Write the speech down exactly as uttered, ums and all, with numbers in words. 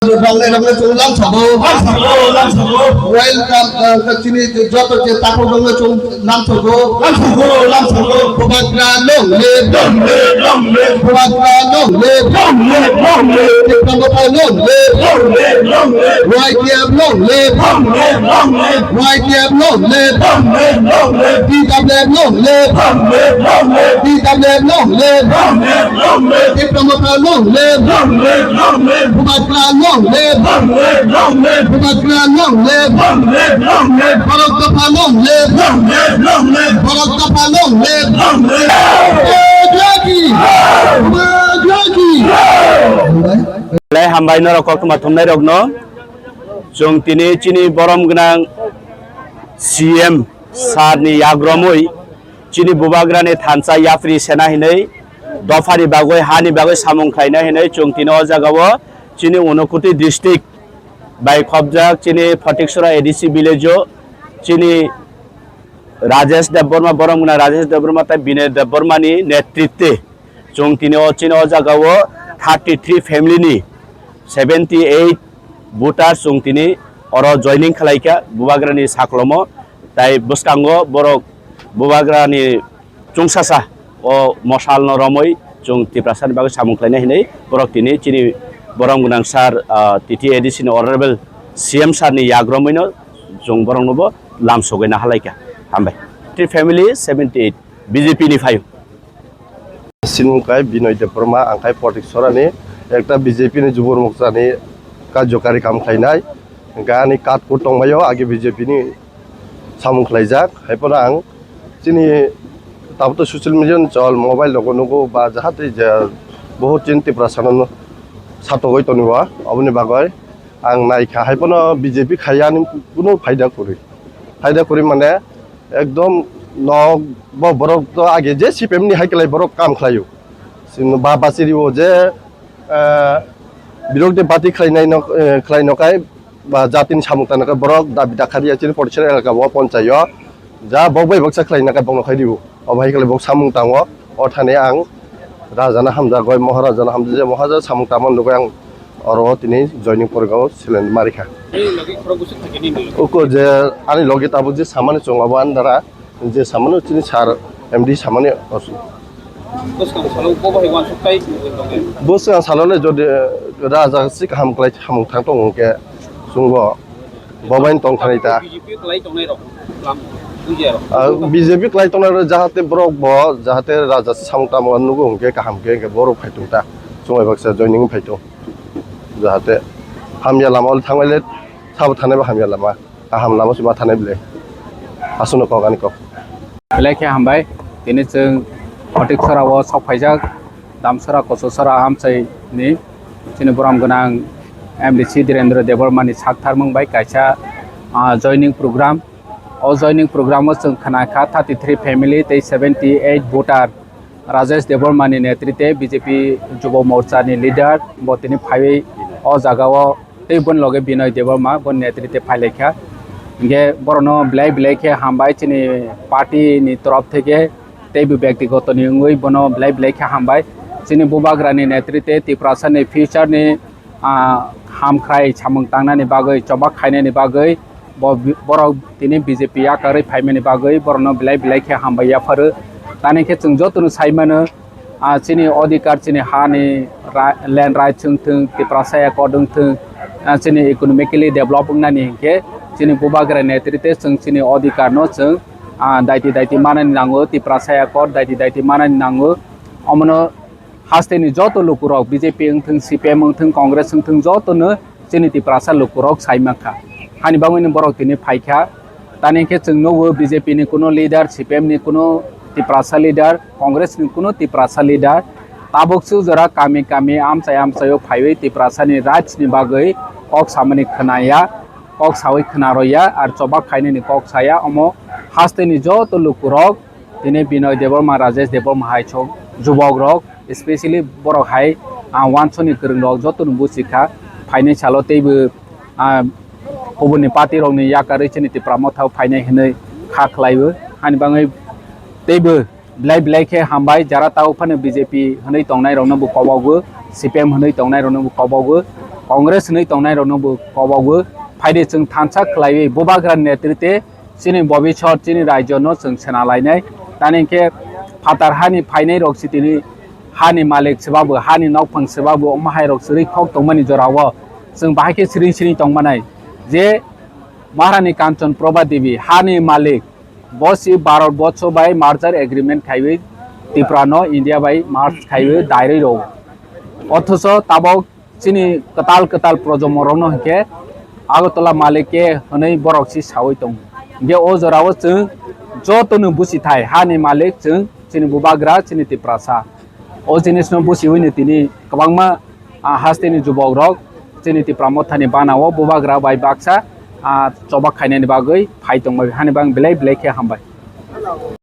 Rokle rokle chwng lamsogo. Lamsogo, lamsogo. Welcome, uh, chini joto je takhuk rokle chwng lamsogo. Lamsogo, lamsogo. Bubagra long live. Long live, long live. Bubagra long live. Long live, long live. Tipra Motha long live. Long live, long live. Y T F long live. Long live, long live. Y T F long live. Long live, long live. T W F long live. Long live, long live. T W F long live. Long live, long live. Tipra Motha long live. Long live, long live. Bubagra long live. Long live, long live. Bubagra long live. Long live, long live. Borok Dopha long live. Long live, long live. Borok Dopha long live. Long live. Bubagra ki. Bubagra ki. Belai hambai norok koktwma thumnai rokno. Chwng tini chini borom gwnang C M sir ni yagromwi chini bubagrani thansa yapri sena hinwi dophani bagwi hani bagwi samung khlaina hinwi chwng tini o jagao chini Unakoti district bai khobjak chini Photiksora A D C village o chini Rajesh Debbarma, borom gwnang Rajesh Debbarma tei Binoy Debbarmani netritwe chwng tini o chini o jagao thirty three family ni seventy eight voter chwng tini oro joining khlaikha bubagrani saklomo, tai bwskango borok bubagrani chwngsasa o mosalno romwi chwng Tiprasani bagwi samung khlaina hinwi borok tini chini borom gwnang sir, ah, T T A D C ni honorable C M sir ni yagromwino chwng boroknobo lamsogwi nahalaikha. Hambai. Three family seventy eight B J P ni phaio. Sinmung kai Binoy Debbarma, ang kai Photiksora ni ekta B J P ni Jubur Morcha ni karjokari kam khlainai. Hwnkhe ani card kut tongbaio, age B J P ni samung khlaijak. Haiphano ang chini tabuk to social media ni chol, mobile rogo nugo ba jahate je bohut chini Tiprasano satogwi tongo, oboni bagwi ang naikha. Haiphano B J P khaiya ani kuno phaida kwrwi. Phaida kwrwi mane ekdom nok bo borok to age je C P M ni hai kwlai borok kam khlaio. Chini ba bachiri o je, eh, birok de bati khlainai nok, eh, khlai nokai ba jatini samung tangnakhai borok dabi dakhariya chini Photiksora elaka o ponchaio ja bok bai baksa khlainakhai bokno khai dibo. Obo hai khlai bok samung tango. O thani ang rajano hamjagwi, Maharajano hamjagwi, Maharaja samung tangma nugwi ang oro tini joining porgao seleng marikha. Uko je ani logi tabuk je samani chwng abo ani dara je samani chini sir M D samani osu. Bwskang salo bo bai wansuk tai tongwi tongo. Bwskang salo le jodi raja si kaham kwlai samung thang tongo hwnkhe chwngbo bo bai tong thani ta. B J P kwlai tongnai rok lam bujiya rok. Ah, B J P kwlai tongnai rok jahate borok bo jahate raja si samung tamo nugo hwnkhe kaham khe hwnkhe borok phai tong ta. Chwng bai baksa joining phai tong. Jahate hamya lama o thangbai le sabo thanai bo hamya lama. Kaham lama se ma thanai bwle. Aswkno kok ani kok. Belai khe hambai. Tini chwng Photiksora o sok phaijak Damsora Kochosora amchai ni chini borom gwnang M D C Dhirendra Debbarma ni sak tharmung bai kaisa, ah, joining program. O joining program o chwng khna kha thirty three family tei seventy eight voter. Rajesh Debbarma ni netrite B J P Jubo Morcha ni leader bo tini phaiwi o jaga o tei boni loge Binoy Debbarma boni netrite phailaikha. Hingke borokno belai belai khe hambai chini party ni torof theke tei bo byaktigoto ni wngwi bono belai belai khe hambai. Chini bubagra ni netrite Tiprasa ni future ni ah, hamkhrai samung tangnani bagwi, chobak khainani bagwi, bo bi-, borok tini B J P yakarwi phaimani bagwi borokno belai belai khe hambai yapharo. Tani khe chwng jotono sai mano, ah, chini odhikar, chini hani ra-, land rights wng thung, Tiprasa accord wng thung, ah, chini economically develop wngnani hinkhe chini bubagra netrite chwng chini odhikarno chwng, ah, daiti daiti manani nango, Tiprasa accord daiti daiti manani nango. Omono hasteni joto lukurok B J P wngthung, C P M wngthung, Congress wngthung, jotono chini Tiprasa lukurok sai mankha. Hani bagwino borok tini phaikha. Tani khe chwng nugo B J P ni kuno leader, C P M ni kuno Tiprasa leader, Congress ni kuno Tiprasa leader. Tabuk su jora kami kami amchai amchaio phaiwi Tiprasa ni rights ni bagwi kok samani khwnaya, kok sawi khwnaroya, ar chobak khainani kok saya. Omo hasteni joto lukurok tini Binoy Debbarma, Rajesh Debbarma hai chwng jubok rok, especially borok hai, ah, wansoni kwrwng rok joto no buchi kha, phainai salo teibo, ah, kubuni party rok ni yakarwi chini Tipra Motha o phainai hinwi kha khlaiwi. Hani bagwi teibo belai belai khe hambai, jara tao phano B J P hwnwi tongnai rok no bo kobogo, C P M hwnwi tongnai rok no bo kobogo. Congress hwnwi tongnairokno bo kobogo phaidi chwng thansa khlaiwi Bubagra netrite chini bobisor chini rajyono chwng sena lainai. Tani hinkhe phatar hani phainairok si tini hani malik swbabo, hani nokphang swbabo, omo hairok swrwi khok tongmani jorao chwng bahai khe siring siring tongmanai je Maharani Kanchan Prabha Devi hani malik, bo si Bharat borsho bai merger agreement khaiwi Tripura no India bai merge khaiwi dairwi rw. Othocho tabok chini kwtal kwtal projomo rokno hinkhe Agartala malik khe hwnwi borok si sawi tongo. Hinkhe o jorao chwng jotono busi thai hani malik chwng chini Bubagra chini Tiprasa. O jinisno busiwino tini kwbangma, ah, hasteni jubokrok chini Tipra Mothani banao Bubagra bai baksa, ah, chobak khainani bagwi phai tongbai. Hani bang belai belai khe hambai.